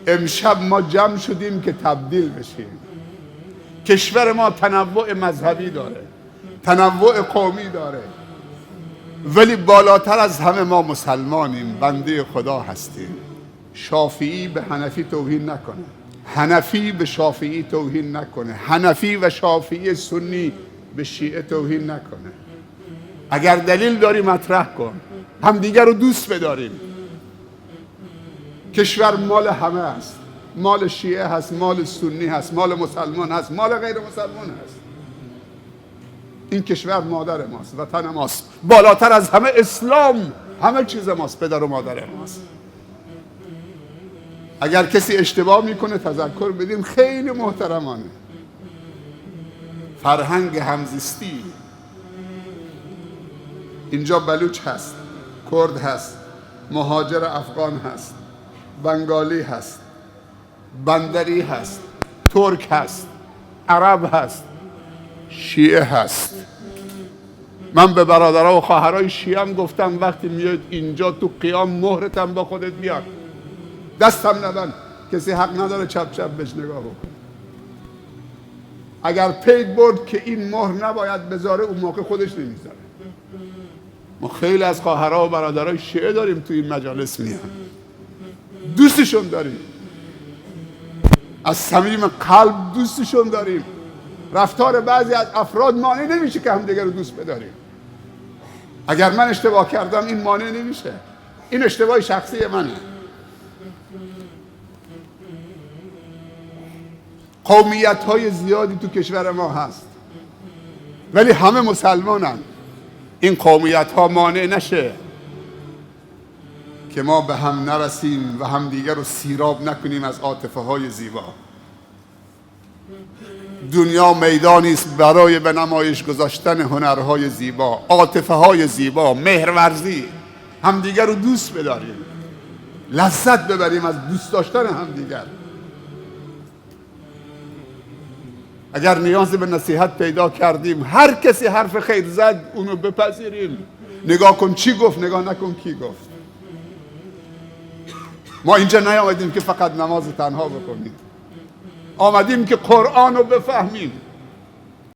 امشب ما جمع شدیم که تبدیل بشیم. کشور ما تنوع مذهبی داره، تنوع قومی داره، ولی بالاتر از همه ما مسلمانیم، بنده خدا هستیم. شافعی به حنفی توهین نکنه، حنفی به شافعی توهین نکنه، حنفی و شافعی سنی به شیعه توهین نکنه. اگر دلیل داری مطرح کن، همدیگر رو دوست بداریم. کشور مال همه است، مال شیعه هست، مال سنی هست، مال مسلمان هست، مال غیر مسلمان هست. این کشور مادر ماست، وطن ماست، بالاتر از همه اسلام، همه چیز ماست، پدر و مادر ماست. اگر کسی اشتباه میکنه تذکر بدیم، خیلی محترمانه. فرهنگ همزیستی، اینجا بلوچ هست، کرد هست، مهاجر افغان هست، بنگالی هست، بندری هست، ترک هست، عرب هست، شیعه هست. من به برادرها و خواهرای شیعه گفتم وقتی میاد اینجا تو قیام مهرتم با خودت بیار، دستم نبند، کسی حق نداره چپ چپ بهش نگاه بکنه. اگر پی برد که این مهر نباید بذاره، اون موقع خودش نمیذاره. ما خیلی از خواهرها و برادرای شیعه داریم تو این مجالس میان، دوستشون داریم، از صمیم قلب دوستشون داریم. رفتار بعضی از افراد مانع نمیشه که همدیگه رو دوست بداریم. اگر من اشتباه کردم این مانع نمیشه، این اشتباه شخصی منه. قومیت های زیادی تو کشور ما هست، ولی همه مسلمانن. این قومیت ها مانع نشه که ما به هم نرسیم و همدیگه رو سیراب نکنیم از عاطفه های زیبا. دنیا میدانی است برای به نمایش گذاشتن هنرهای زیبا، عاطفه های زیبا، مهرورزی. همدیگه رو دوست بداریم، لذت ببریم از دوست داشتن همدیگر. اگر نیاز به نصیحت پیدا کردیم، هر کسی حرف خیر زد اونو بپذیریم. نگاه کن چی گفت، نگاه نکن کی گفت. ما اینجا نیامدیم که فقط نماز تنها بکنیم، آمدیم که قرآن رو بفهمیم.